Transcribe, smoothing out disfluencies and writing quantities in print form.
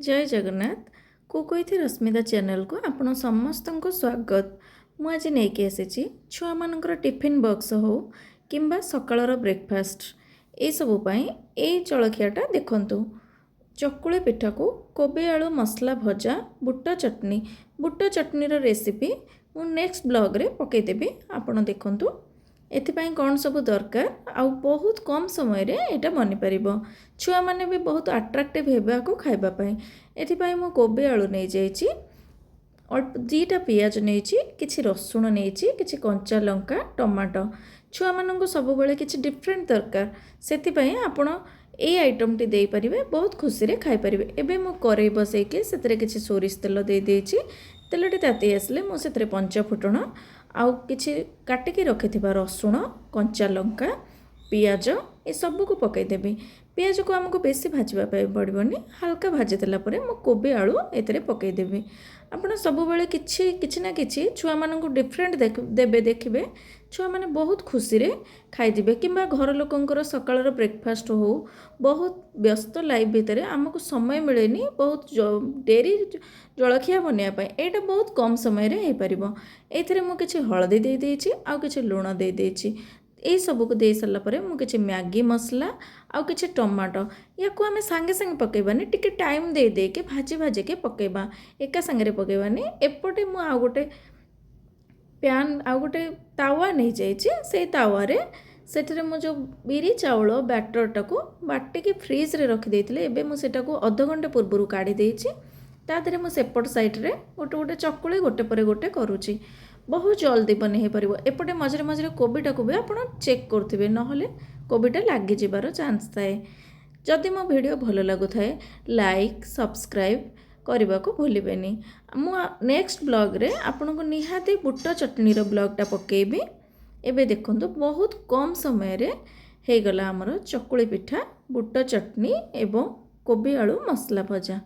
Jay Jagannath. Cook with Rashmita ଚ୍ୟାନେଲକୁ ଆପଣ ସମସ୍ତଙ୍କୁ ସ୍ୱାଗତ। ମୁଁ ଆଜି ନେଇକି ଆସିଛି ଛୁଆମାନଙ୍କର ଟିଫିନ୍ ବକ୍ସ ହେଉ କିମ୍ବା ସକାଳର ବ୍ରେକଫାଷ୍ଟ, ଏଇସବୁ ପାଇଁ ଏଇ ଜଳଖିଆଟା ଦେଖନ୍ତୁ। ଚକୁଳି ପିଠାକୁ କୋବି ଆଳୁ ମସଲା ଭଜା, ବୁଟ ଚଟଣି। ବୁଟ ଚଟଣିର ରେସିପି ମୁଁ ନେକ୍ସଟ ବ୍ଲଗ୍ରେ ପକାଇଦେବି, ଆପଣ ଦେଖନ୍ତୁ। ଏଥିପାଇଁ କ'ଣ ସବୁ ଦରକାର ଆଉ ବହୁତ କମ୍ ସମୟରେ ଏଇଟା ବନିପାରିବ। ଛୁଆମାନେ ବି ବହୁତ ଆଟ୍ରାକ୍ଟିଭ୍ ହେବାକୁ ଖାଇବା ପାଇଁ। ଏଥିପାଇଁ ମୁଁ କୋବି ଆଳୁ ନେଇଯାଇଛି, ଅଳ୍ପ 2ଟା ପିଆଜ ନେଇଛି, କିଛି ରସୁଣ ନେଇଛି, କିଛି କଞ୍ଚା ଲଙ୍କା, ଟମାଟୋ। ଛୁଆମାନଙ୍କୁ ସବୁବେଳେ କିଛି ଡିଫରେଣ୍ଟ ଦରକାର, ସେଥିପାଇଁ ଆପଣ ଏଇ ଆଇଟମ୍ଟି ଦେଇପାରିବେ, ବହୁତ ଖୁସିରେ ଖାଇପାରିବେ। ଏବେ ମୁଁ କରେଇ ବସେଇକି ସେଥିରେ କିଛି ସୋରିଷ ତେଲ ଦେଇଦେଇଛି। ତେଲଟି ତାତି ଆସିଲେ ମୁଁ ସେଥିରେ ପଞ୍ଚ ଫୁଟଣ ଆଉ କିଛି କାଟିକି ରଖିଥିବା ରସୁଣ, କଞ୍ଚା ଲଙ୍କା, ପିଆଜ ଏସବୁକୁ ପକାଇଦେବି। ପିଆଜକୁ ଆମକୁ ବେଶୀ ଭାଜିବା ପାଇଁ ପଡ଼ିବନି। ହାଲକା ଭାଜିଦେଲା ପରେ ମୁଁ କୋବି ଆଳୁ ଏଥିରେ ପକାଇଦେବି। ଆପଣ ସବୁବେଳେ କିଛି କିଛି ନା କିଛି ଛୁଆମାନଙ୍କୁ ଡିଫରେଣ୍ଟ ଦେବେ, ଦେଖିବେ ଛୁଆମାନେ ବହୁତ ଖୁସିରେ ଖାଇଯିବେ। କିମ୍ବା ଘର ଲୋକଙ୍କର ସକାଳର ବ୍ରେକଫାଷ୍ଟ ହେଉ, ବହୁତ ବ୍ୟସ୍ତ ଲାଇଫ୍ ଭିତରେ ଆମକୁ ସମୟ ମିଳେନି ବହୁତ ଡେରି ଜଳଖିଆ ବନେଇବା ପାଇଁ। ଏଇଟା ବହୁତ କମ୍ ସମୟରେ ହେଇପାରିବ। ଏଇଥିରେ ମୁଁ କିଛି ହଳଦୀ ଦେଇଦେଇଛି ଆଉ କିଛି ଲୁଣ ଦେଇଦେଇଛି। ଏଇସବୁକୁ ଦେଇ ସାରିଲା ପରେ ମୁଁ କିଛି ମ୍ୟାଗି ମସଲା ଆଉ କିଛି ଟମାଟୋ। ୟାକୁ ଆମେ ସାଙ୍ଗେ ସାଙ୍ଗେ ପକାଇବାନି, ଟିକେ ଟାଇମ୍ ଦେଇ ଦେଇକି ଭାଜି ଭାଜିକି ପକାଇବା, ଏକା ସାଙ୍ଗରେ ପକାଇବାନି। ଏପଟେ ମୁଁ ଆଉ ଗୋଟେ ପ୍ୟାନ୍, ଆଉ ଗୋଟେ ତାୱା ନେଇଯାଇଛି। ସେଇ ତାୱାରେ ସେଥିରେ ମୁଁ ଯେଉଁ ବିରି ଚାଉଳ ବ୍ୟାଟରଟାକୁ ବାଟିକି ଫ୍ରିଜରେ ରଖିଦେଇଥିଲି, ଏବେ ମୁଁ ସେଇଟାକୁ ଅଧଘଣ୍ଟେ ପୂର୍ବରୁ କାଢ଼ି ଦେଇଛି। ତା ଦେହରେ ମୁଁ ସେପଟ ସାଇଡ଼ରେ ଗୋଟେ ଗୋଟେ ଚକୁଳି ଗୋଟେ ପରେ ଗୋଟେ କରୁଛି। ବହୁତ ଜଲ୍ଦି ବନେଇ ହେଇପାରିବ। ଏପଟେ ମଝିରେ ମଝିରେ କୋବିଟାକୁ ବି ଆପଣ ଚେକ୍ କରୁଥିବେ, ନହେଲେ କୋବିଟା ଲାଗିଯିବାର ଚାନ୍ସ ଥାଏ। ଯଦି ମୋ ଭିଡ଼ିଓ ଭଲ ଲାଗୁଥାଏ, ଲାଇକ୍ ସବସ୍କ୍ରାଇବ୍ କରିବାକୁ ଭୁଲିବେନି। ମୁଁ ନେକ୍ସଟ ବ୍ଲଗ୍ରେ ଆପଣଙ୍କୁ ନିହାତି ବୁଟ ଚଟଣିର ବ୍ଲଗ୍ଟା ପକାଇବି। ଏବେ ଦେଖନ୍ତୁ, ବହୁତ କମ୍ ସମୟରେ ହେଇଗଲା ଆମର ଚକୁଳି ପିଠା, ବୁଟ ଚଟଣି ଏବଂ କୋବି ଆଳୁ ମସଲା ଭଜା।